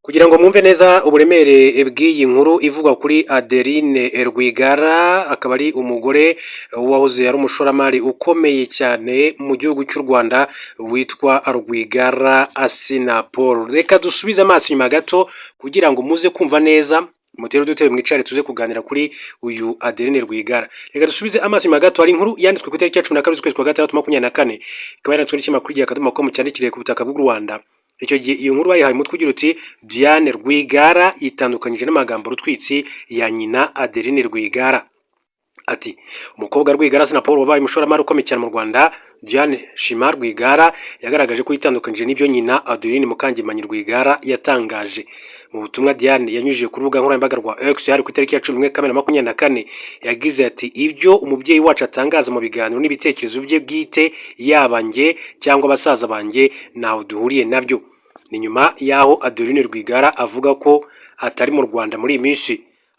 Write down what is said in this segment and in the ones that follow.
Kugira ngo mwumve neza uburemere bw'iyi nkuru ivugwa kuri Adeline Rwigara, akaba ari umugore wahoze ari umushoramari ukomeye cyane mu gihugu cy'u Rwanda witwa Rwigara Assinapol. Reka dusubize amaso inyuma gato kugira ngo muze kumva neza, mutere udutebe mwicare tuze kuganira kuri uyu Adeline Rwigara. Reka dusubize amaso inyuma gato, hari inkuru yanditswe ku itariki ya 12 z'ukwezi kwa gatandatu 24, ikaba yanditswe n'ikinyamakuru Igihe akadomo com cyandikiriye ku butaka bw'u Rwanda. Icyo gihe iyo nkuru bayihaye umutwe ugira uti: "Diane Rwigara yitandukanyije n'amagambo rutwitsi ya nyina Adeline Rwigara." Ati: "Umukobwa Rwigara Assinapol wabaye umushoramari ukomeye cyane mu Rwanda, Diane Shima Rwigara, yagaragaje ko yitandukanyije n'ibyo nyina Adeline Mukangemanyi Rwigara yatangaje." Mu butumwa Diane yanyujije ku rubuga nkoranyambaga rwa X hari ku itariki ya 11 Kamena 24, yagize ati: "Ibyo umubyeyi wacu atangaza mu biganiro n'ibitekerezo bye bwite, yaba njye cyangwa basaza banjye, ntaho duhuriye nabyo." Ni nyuma y'aho Adeline Rwigara avuga ko atari mu Rwanda muri iyi minsi,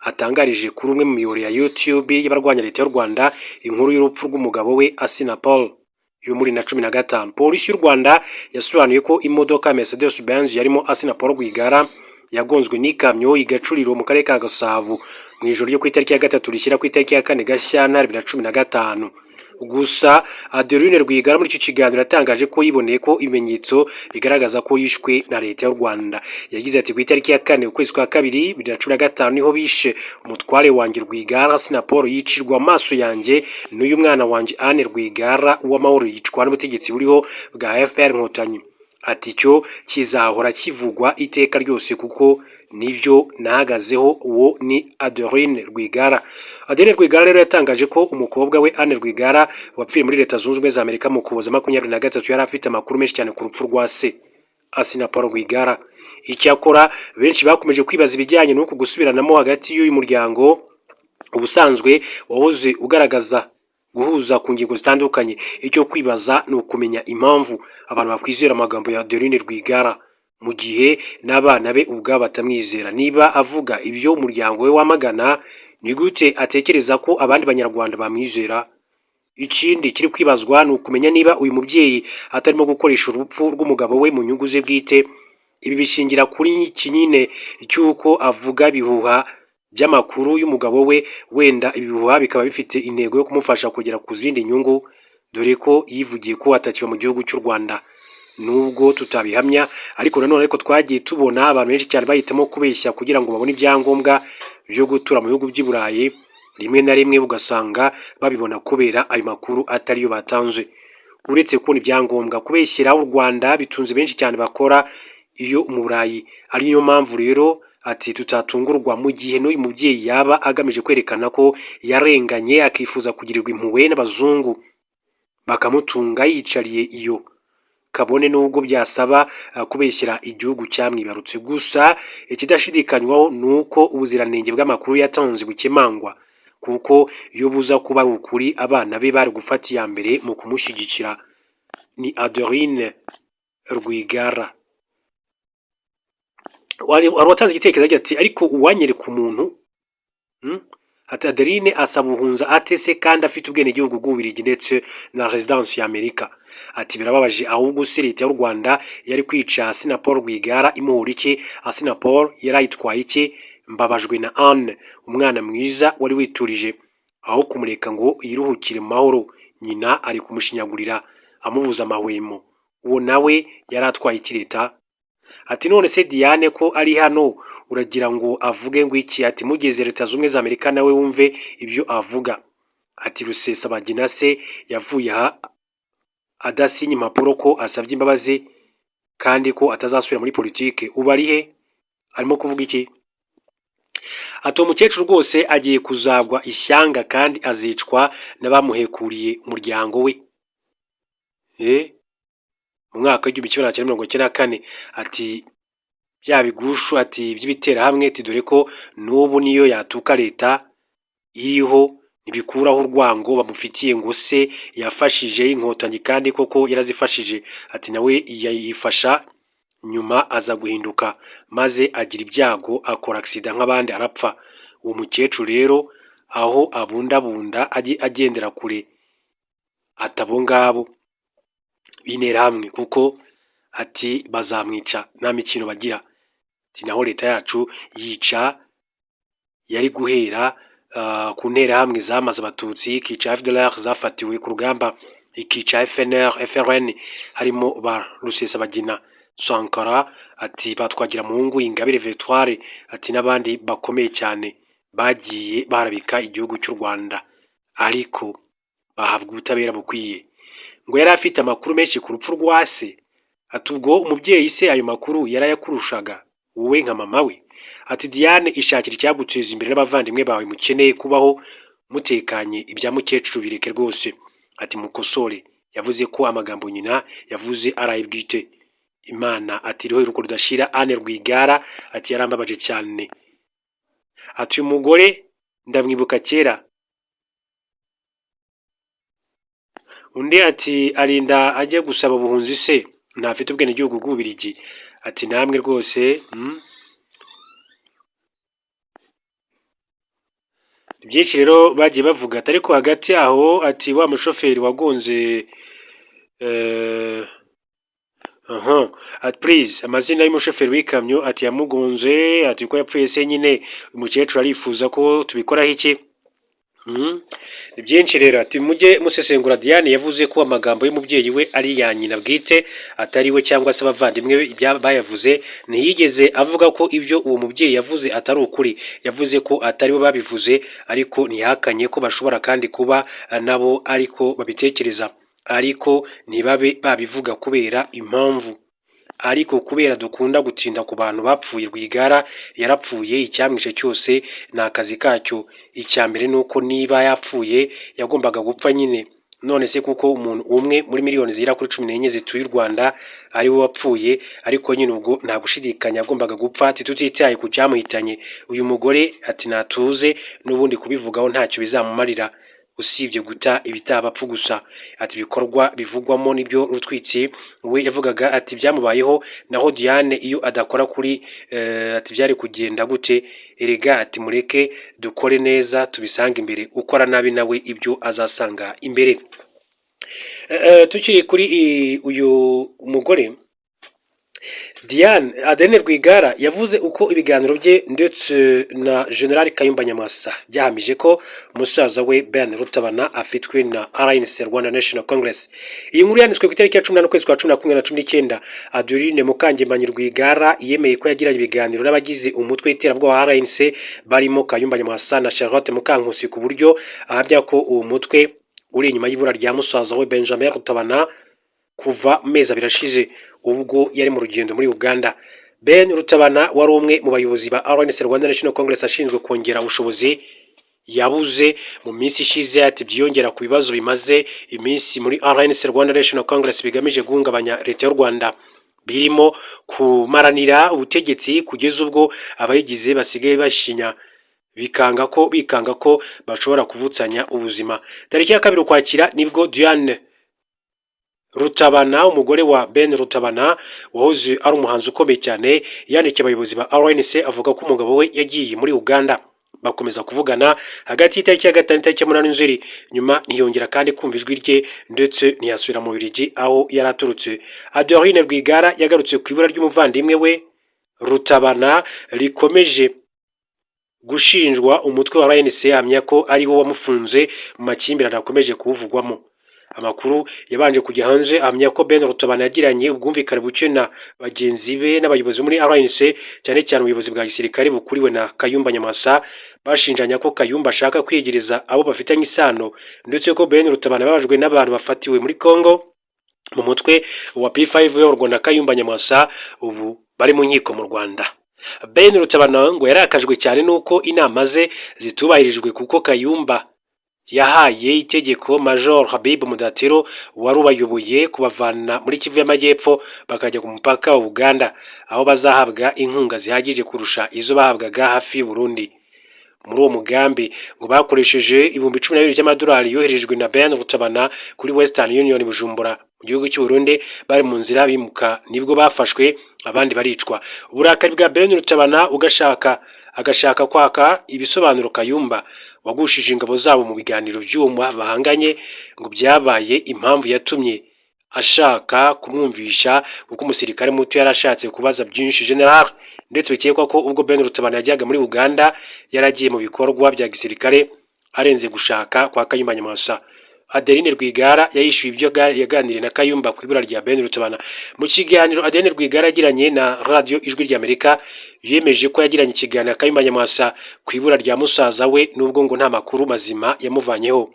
atangarije kuri umwe mu miyoboro ya YouTube y'abarwanya leta y'u Rwanda inkuru y'urupfu rw'umugabo we Assinapol yo muri na 15. Polisi y'u Rwanda yasobanuye ko imodoka Mercedes Benz yarimo Assinapol Rwigara yagonzwe n'ikamyo i Gacuriro mu karere ka Gasabo mu ijoro ryo ku itariki ya 3 rishyira ku itariki ya 4 Gashyantare 2015. Gusa Adeline Rwigara muri icyo kiganiro yatangaje ko yiboneye ko ibimenyetso bigaragaza ko yishwe na leta y'u Rwanda. Yagize ati: "Ku itariki ya 4 ukwezi kwa kabiri 2015 niho bishe umutware wanjye Rwigara Assinapol, yicirwa amaso yanjye n'uyu mwana wanjye Anne Rwigara Uwamahoro, yicwa n'ubutegetsi buriho bwa FPR Inkotanyi." Ati: "Icyo kizahora kivugwa iteka ryose kuko nibyo nahagazeho." Uwo ni Adeline Rwigara. Adeline Rwigara rero yatangaje ko umukobwa we Anne Rwigara wapfuye muri Leta Zunze Ubumwe za Amerika mu Ukuboza 23 yari afite amakuru menshi cyane ku rupfu rwa se Assinapol Rwigara. Icyakora benshi bakomeje kwibaza ibijyanye n'uku gusubiranamo hagati y'uyu muryango ubusanzwe wahoze ugaragaza guhuza ku ngingo zitandukanye. Icyo kwibaza ni ukumenya impamvu abantu bakwizera amagambo ya Adeline Rwigara mu gihe n'abana be ubwabo batamwizera. Niba avuga ibyo umuryango we wamagana, ni gute atekereza ko abandi banyarwanda bamwizera? Ikindi kiri kwibazwa ni ukumenya niba uyu mubyeyi atarimo gukoresha urupfu rw'umugabo we mu nyungu ze bwite. Ibi bishingira kuri iki nyine cy'uko avuga ibihuha by'amakuru y'umugabo we, wenda ibihuha bikaba bifite intego yo kumufasha kugera ku zindi nyungu, dore ko yivugiye ko atakiba mu gihugu cy'u Rwanda. Nubwo tutabihamya, ariko nanone ariko twagiye tubona abantu benshi cyane bahitamo kubeshya kugira ngo babone ibyangombwa byo gutura mu bihugu by'i Burayi, rimwe na rimwe ugasanga babibona kubera ayo makuru atariyo batanze. Uretse kubona ibyangombwa, kubeshyira u Rwanda bitunze benshi cyane bakora iyo mu Burayi. Ariyo mpamvu rero ati tutatungurwa mu gihe n'uyu mubyeyi yaba agamije kwerekana ko yarenganye, akifuza kugirirwa impuhwe n'abazungu bakamutunga yicariye iyo, kabone n'ubwo byasaba kubeshyira igihugu cyamwibarutse. Gusa ikidashidikanywaho ni uko ubuziranenge bw'amakuru yatanze bukemangwa, kuko iyo buza kuba ari ukuri abana be bari gufata iya mbere mu kumushyigikira. Ni Adeline Rwigara. Wari watanze igitekerezo agira ati: "Ariko uwanyereka umuntu," Ati: "Adeline asaba ubuhunzi ate se kandi afite ubwenegihugu bw'Ububiligi ndetse na residence y'Amerika?" Ati: "Birababaje ahubwo se leta y'u Rwanda yari kwica Assinapol Rwigara imuhora iki? Assinapol yari ayitwaye iki? Mbabajwe na Anne, umwana mwiza wari witurije, aho kumureka ngo yiruhukire mu mahoro, nyina ari kumushinyagurira amubuza amahwemo. Uwo nawe yari atwaye iki leta?" Ati: "None se Diane ko ari hano uragira ngo avuge ngo iki?" Ati: "Mugeze Leta Zunze Ubumwe za Amerika nawe wumve ibyo avuga." Ati: "Rusesabagina se yavuye aha adasinye impapuro ko asabye imbabazi kandi ko atazasubira muri politike, ubu ari he, arimo kuvuga iki?" Ati: "Uwo mukecuru rwose agiye kuzagwa ishyanga kandi azicwa n'abamuhekuriye umuryango we mu mwaka w'1994." Ati: "Bya bigushu," ati, "by'ibiterahamwe," ati, "dore ko n'ubu niyo yatuka leta iriho ntibikuraho urwango bamufitiye ngo se yafashije Inkotanyi kandi koko yarazifashije." Ati: "Nawe yayifasha nyuma aza guhinduka maze agira ibyago akora accident nk'abandi arapfa. Uwo mukecuru rero aho abundabunda ajye agendera kure ati abo ngabo b'interahamwe, kuko ati bazamwica nta mikino bagira." Ati naho leta yacu yica yari guhera ku nterahamwe zamaze Abatutsi, ikica FDLR zafatiwe ku rugamba, ikica FNR, FRN harimo ba Rusesabagina, Sankara, ati ba Twagiramungu, Ingabire Victoire, ati n'abandi bakomeye cyane bagiye barabika igihugu cy'u Rwanda, ariko bahabwa ubutabera bukwiye. Ngo yari afite amakuru menshi ku rupfu rwa se. Ati ubwo umubyeyi se ayo makuru yarayakurushaga wowe nka mama we? Ati Diane, ishakira icyaguteza imbere n'abavandimwe bawe, mukeneye kubaho mutekanye, ibya mukecuru bireke rwose. Ati mukosore, yavuze ko amagambo nyina yavuze ari aye bwite. Imana ati iriho iruhuko ridashira Anne Rwigara, ati yarambabaje cyane. Ati uyu mugore ndamwibuka kera. Undi ati arinda ajya gusaba ubuhunzi se ntafite ubwenegihugu bw'Ububiligi? Ati namwe rwose. Byinshi rero bagiye bavuga ati ariko hagati aho ati wa mushoferi wagonze aha ati please amazina y'umushoferi w'ikamyo, ati yamugonze, ati ko yapfuye se nyine umukecuru arifuza ko tubikoraho iki? Ni byinshi rero, ati mujye musesengura. Diane yavuze ko amagambo y'umubyeyi we ari iya nyina bwite, atari we cyangwa se abavandimwe be bayavuze. Ntiyigeze avuga ko ibyo uwo mubyeyi yavuze atari ukuri. Yavuze ko atari bo babivuze, ariko ntihakanye ko bashobora kandi kuba nabo ariko babitekereza, ariko ntibabe babivuga kubera impamvu. Ariko kubera dukunda gutinda ku bantu bapfuye, Rwigara yarapfuye, icyamwishe cyose ni akazi kacyo. Icya mbere ni uko niba yapfuye yagombaga gupfa nyine. None se kuko umuntu umwe muri miliyoni zigera kuri 14 zituye u Rwanda ari we wapfuye, ariko nyine ubwo nta gushidikanya yagombaga gupfa. Ati tutitaye ku cyamuhitanye, uyu mugore ati natuze, n'ubundi kubivugaho ntacyo bizamumarira usibye guta ibitabapfu gusa. Ati ibikorwa bivugwamo nibyo rutwitsi we yavugaga, ati byamubayeho. Naho Diane iyo adakora kuri ati byari kugenda gute erega? Ati mureke dukore neza tubisange imbere, ukora nabi nawe ibyo azasanga imbere. Tukiri kuri uyu mugore Diane, Adeline Rwigara yavuze uko ibiganiro bye ndetse na General Kayumba Nyamwasa byahamije ko musaza we Ben Rutabana afitwe na RNC, Rwanda National Congress. Iyi nkuru yanditswe ku itariki ya 18 ukwezi kwa 11 na 19. Adeline Mukangemanyi Rwigara yemeye ko yagiranye ibiganiro n'abagize umutwe w'iterabwoba wa RNC barimo Kayumba Nyamwasa na Charlotte Mukankusi, ku buryo ahamya ko uwo mutwe uri inyuma y'ibura rya musaza we Benjamin Rutabana kuva mezi 2 ashize, ubwo yari mu rugendo muri Uganda. Ben Rutabana wari umwe mu bayobozi ba RNC, Rwanda National Congress, ashinzwe kongera ubushobozi, yabuze mu minsi ishize. Ati byiyongera ku bibazo bimaze iminsi muri RNC, Rwanda National Congress, bigamije guhungabanya leta y'u Rwanda, birimo kumaranira ubutegetsi kugeza ubwo abayigize basigaye bashinya bikanga ko bashobora kuvutsanya ubuzima. Tariki ya 2 Ukwakira nibwo Diane Rutabana, umugore wa Ben Rutabana wahoze ari umuhanzi ukomeye cyane, yandikiye abayobozi ba RNC avuga ko umugabo we yagiye muri Uganda. Bakomeza kuvugana hagati y'itariki ya 5 n'itariki ya 8 Nzeri, nyuma ntiyongera kandi kumva ijwi rye, ndetse ntiyasubira mu Bubiligi aho yari aturutse. Adeline Rwigara yagarutse ku ibura ry'umuvandimwe we Rutabana rikomeje gushinjwa umutwe wa RNC, ahamya ko ari wo wamufunze mu makimbirane akomeje kuwuvugwamo. Amakuru yabanje kujya hanze ahamya ko Ben Rutabana yagiranye ubwumvikane buke na bagenzi be n'abayobozi muri RNC, cyane cyane ubuyobozi bwa gisirikare bukuriwe na Kayumba Nyamwasa. Bashinjanya ko Kayumba ashaka kwiyegereza abo bafitanye isano, ndetse ko Ben Rutabana babajwe n'abantu bafatiwe muri Congo mu mutwe wa P5 uyoborwa na Kayumba Nyamwasa, ubu bari mu nkiko mu Rwanda. Ben Rutabana ngo yarakajwe cyane n'uko inama ze zitubahirijwe, kuko Kayumba yahaye itegeko Major Habib Mudatiro wari ubayoboye kubavana muri Kivu y'Amajyepfo bakajya ku mupaka wa Uganda, aho bazahabwa inkunga zihagije kurusha izo bahabwaga hafi y'u Burundi. Muri uwo mugambi ngo bakoresheje 12,000 by'amadolari yoherejwe na Ben Rutabana kuri Western Union Bujumbura mu gihugu cy'u Burundi. Bari mu nzira bimuka nibwo bafashwe, abandi baricwa. Uburakari bwa Ben Rutabana ugashaka agashaka kwaka ibisobanuro Kayumba wagushije ingabo zabo mu biganiro by'uwo bahanganye, ngo byabaye impamvu yatumye ashaka kumwumvisha, kuko umusirikare muto yari ashatse kubaza byinshi General. Ndetse bikekwa ko ubwo Ben Rutabana yajyaga muri Uganda yaragiye mu bikorwa bya gisirikare, arenze gushaka kwa Kayumba Nyamwasa. Adeline Rwigara yahishuye ibyo yaganiriye na Kayumba ku ibura rya Ben Rutabana. Mu kiganiro Adeline Rwigara yagiranye na Radiyo Ijwi ry'Amerika, yemeje ko yagiranye ikiganiro na Kayumba Nyamwasa ku ibura rya musaza we, nubwo ngo nta makuru mazima yamuvanyeho.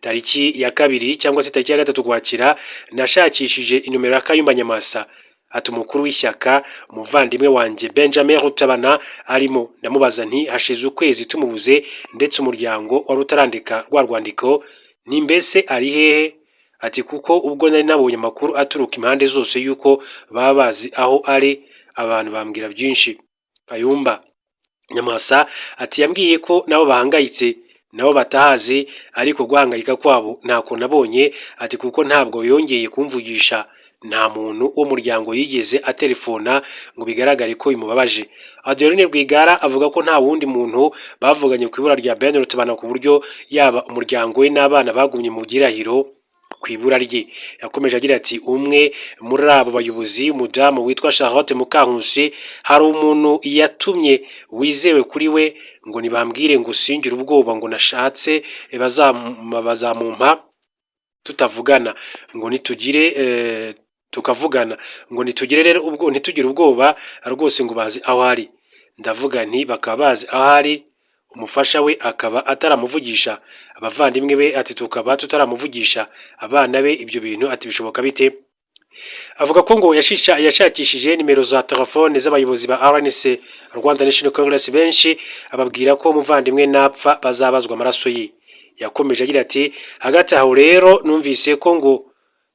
Tariki ya 2 cyangwa se tariki ya 3 Ukwakira, nashakishije inomero ya Kayumba Nyamwasa, ati umukuru w'ishyaka umuvandimwe wanjye Benjamin Rutabana arimo, ndamubaza nti hashize ukwezi tumubuze, ndetse umuryango wari utarandika rwa rwandiko, ni mbese ari hehe? Ati kuko ubwo nari nabonye amakuru aturuka impande zose y'uko baba bazi aho ari, abantu bambwira byinshi. Kayumba Nyamwasa ati yambwiye ko nabo bahangayitse, nabo batahazi, ariko guhangayika kwabo ntako nabonye, ati kuko ntabwo yongeye kumvugisha, nta muntu w'umuryango yigeze atelefona ngo bigaragare ko bimubabaje. Adeline Rwigara avuga ko nta wundi muntu bavuganye ku ibura rya Ben Rutabana, ku buryo yaba umuryango we n'abana bagumye mu gihirahiro ku ibura rye. Yakomeje agira ati umwe muri abo bayobozi, umudamu witwa Charlotte Mukankusi, hari umuntu yatumye wizewe kuri we ngo nibambwire ngo singire ubwoba, ngo nashatse bazamumpa tutavugana, ngo nitugire tukavugana, ngo nitugire rero ubwo ntitugire ubwoba rwose, ngo bazi aho ari. Ndavuga nti bakaba bazi aho ari, umufasha we akaba ataramuvugisha, abavandimwe be ati tukaba tutaramuvugisha, abana be, ibyo bintu ati bishoboka bite? Avuga ko ngo yashakishije nimero za telefone z'abayobozi ba RNC, Rwanda National Congress, benshi, ababwira ko umuvandimwe napfa bazabazwa amaraso ye. Yakomeje agira ati hagati aho rero numvise ko ngo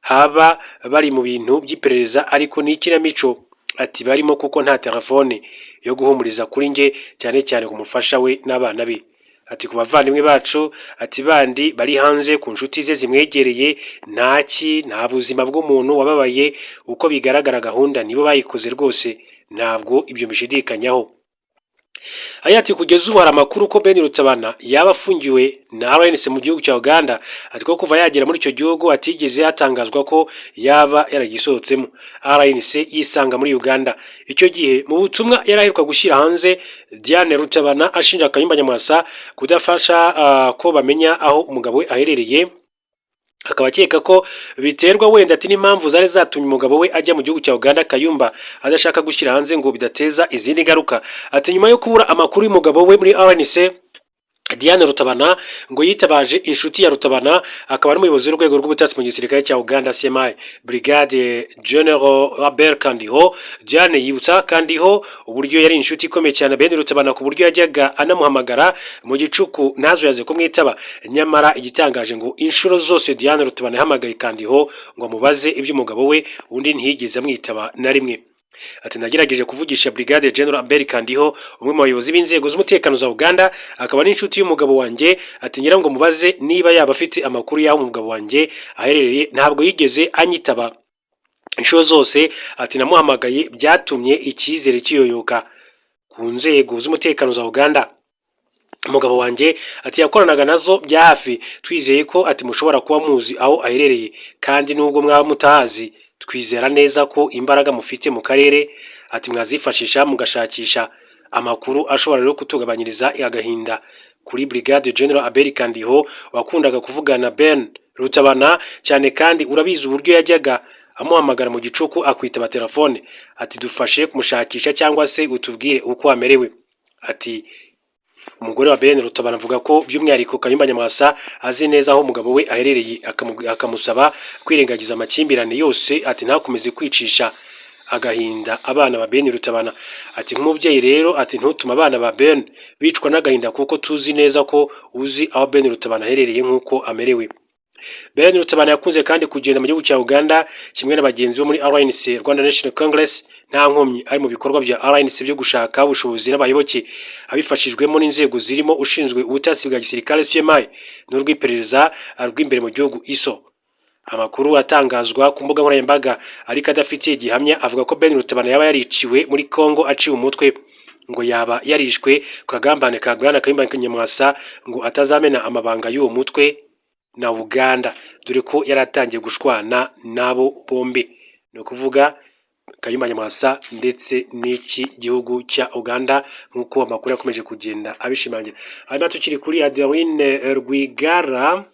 haba bari mu bintu by'iperereza, ariko ni ikinamico ati barimo, kuko nta telefone yo guhumuriza kuri njye, cyane cyane ku mufasha we n'abana be, ati ku bavandimwe bacu, ati bandi bari hanze, ku nshuti ze zimwegereye, ntaki, nta buzima bw'umuntu wababaye. Uko bigaragara gahunda nibo bayikoze rwose, ntabwo ibyo mbishidikanyaho. Aya ati kugeza ubu hari amakuru ko Ben Rutabana yaba afungiwe na RNC mu gihugu cya Uganda, ati ko kuva yagera muri icyo gihugu atigeze hatangazwa ko yaba yaragisohotsemo. RNC yisanga muri Uganda. Icyo gihe mu butumwa yari aheruka gushyira hanze, Diane Rutabana ashinja Kayumba Nyamwasa kudafasha ko bamenya aho umugabo we aherereye, akaba akeka ko biterwa wenda ati n'impamvu zari zatumye umugabo we ajya mu gihugu cya Uganda, Kayumba adashaka gushyira hanze ngo bidateza izindi ngaruka. Ati nyuma yo kubura amakuru y'umugabo we muri RNC, Diane Rutabana ngo yitabaje inshuti ya Rutabana, akaba ari umuyobozi w'urwego rw'ubutasi mu gisirikare cya Uganda, CMI, Brigade General Abel Kandiho. Diane yibutsa Kandiho uburyo yari inshuti ikomeye cyane Ben Rutabana, ku buryo yajyaga anamuhamagara mu gicuku ntazuyaze kumwitaba. Nyamara igitangaje ngo inshuro zose Diane Rutabana yahamagaye Kandiho ngo amubaze iby'umugabo we, undi ntiyigeze amwitaba na rimwe. Ati nagerageje kuvugisha Brigade General Abel Kandiho, umwe mu bayobozi b'inzego z'umutekano za Uganda, akaba n'inshuti y'umugabo wanjye, ati ngira ngo mubaze niba yaba afite amakuru y'aho umugabo wanjye aherereye, ntabwo yigeze anyitaba inshuro zose ati namuhamagaye. Byatumye icyizere kiyoyoka ku nzego z'umutekano za Uganda. Umugabo wanjye ati yakoranaga nazo bya hafi, twizeye ko ati mushobora kuba muzi aho aherereye, kandi nubwo mwaba mutahazi, twizera neza ko imbaraga mufite mu karere ati mwazifashisha mugashakisha amakuru ashobora rero kutugabanyiriza agahinda. Kuri Brigade General Abel Kandiho wakundaga kuvugana Ben Rutabana cyane, kandi urabizi uburyo yajyaga amuhamagara mu gicuku akwitaba telefone, ati dufashe kumushakisha cyangwa se utubwire uko amerewe. Ati umugore wa Ben Rutabana avuga ko by'umwihariko Kayumba Nyamwasa azi neza aho umugabo we aherereye, akamusaba kwirengagiza amakimbirane yose, ati ntakomeze kwicisha agahinda abana ba Ben Rutabana. Ati nk'umubyeyi rero, ati ntutume abana ba Ben bicwa n'agahinda, kuko tuzi neza ko uzi aho Ben Rutabana aherereye nk'uko amerewe. Ben Rutabana yakunze kandi kugenda mu gihugu cya Uganda kimwe na bagenzi be muri RNC, Rwanda National Congress, nta nkomyi, ari mu bikorwa bya RNC byo gushaka ubushobozi n'abayoboke, abifashijwemo n'inzego zirimo ushinzwe ubutasi bwa gisirikare CMI n'urw'iperereza rw'imbere mu gihugu, ISO. Amakuru atangazwa ku mbuga nkoranyambaga ariko adafitiye gihamya avuga ko Ben Rutabana yaba yariciwe muri Congo aciwe umutwe, ngo yaba yarishwe ku kagambane ka Bwana Kayumba Nyamwasa ngo atazamena amabanga y'uwo mutwe na Uganda, dore ko yari atangiye gushwana n'abo bombi, ni ukuvuga Kayumba Nyamwasa ndetse n'iki gihugu cya Uganda, nk'uko amakuru yakomeje kugenda abishimangira. Hanyuma tukiri kuri Adeline Rwigara,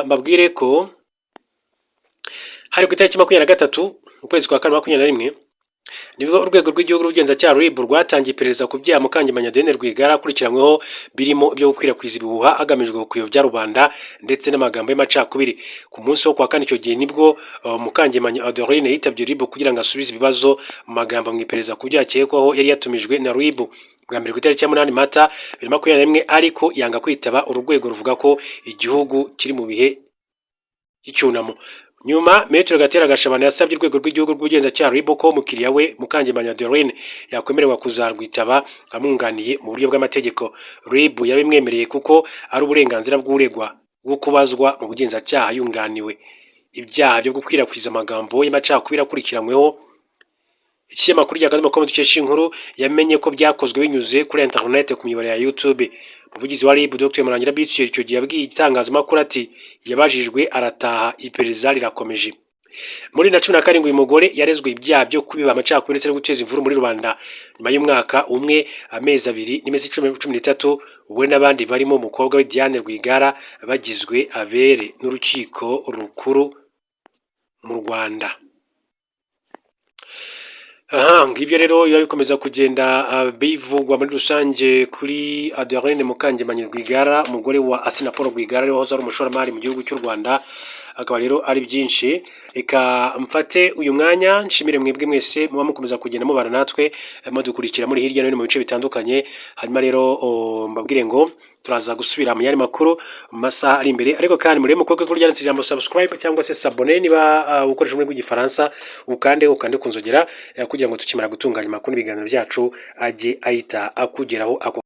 mbabwire ko hari ku itariki 23 ukwezi kwa kane 21, nibwo Urwego rw'Igihugu rw'Ubugenzacyaha RIB rwatangiye iperereza ku byaha Mukangemanyi Adeline Rwigara akurikiranyweho, birimo ibyo gukwirakwiza ibihuha hagamijwe kuyobya rubanda ndetse n'amagambo y'amacakubiri. Ku munsi wo kuwa kane icyo gihe nibwo Mukangemanyi Adeline yitabye RIB kugira ngo asubize ibibazo mu magambo mu iperereza ku byaha akekwaho. Yari yatumijwe na RIB bwa mbere ku itariki ya 8 Mata 2021, ariko yanga kwitaba uru rwego ruvuga ko igihugu kiri mu bihe by'icyunamo. Nyuma Maître Gatera Gashabana yasabye Urwego rw'Igihugu rw'Ubugenzacyaha RIB ko umukiriya we Mukangemanyi Adeline yakwemererwa kuzarwitaba amwunganiye mu buryo bw'amategeko. RIB yabimwemereye kuko ari uburenganzira bw'uregwa bwo kubazwa mu bugenzacyaha yunganiwe. Ibyaha byo gukwirakwiza amagambo y'amacakubiri akurikiranyweho, ikinyamakuru rya Akadomo com dukesha inkuru yamenye ko byakozwe binyuze kuri internet ku miyoboro ya YouTube. Umuvugizi wa RIB, Dr Murangira Bitsi, icyo gihe yabwiye itangazamakuru ati: "Yabajijwe arataha, iperereza rirakomeje." Muri 2017 uyu mugore yarezwe ibyaha byo kubiba amacakubiri ndetse no guteza imvururu muri rubanda. Nyuma y'umwaka umwe, amezi 2 n'iminsi 13, we n'abandi barimo umukobwa we Diane Rwigara bagizwe abere n'Urukiko Rukuru mu Rwanda. Aha ngibyo rero biba bikomeza kugenda bivugwa muri rusange kuri Adeline Mukangemanyi Rwigara, umugore wa Assinapol Rwigara wahoze ari umushoramari mu gihugu cy'u Rwanda. Akaba rero ari byinshi. Reka mfate uyu mwanya nshimire mwebwe mwese muba mukomeza kugenda mubana natwe, mudukurikira muri hirya no hino mu bice bitandukanye. Hanyuma rero mbabwire ngo turaza gusubira mu yandi makuru mu masaha ari imbere. Ariko kandi murebe mukobwa ko ryanditse ijambo subscribe cyangwa se s'abonner niba ukoresha ururimi rw'Igifaransa, ukande ku nzogera kugira ngo tukimara gutunganya amakuru n'ibiganiro byacu ajye ahita akugeraho ako.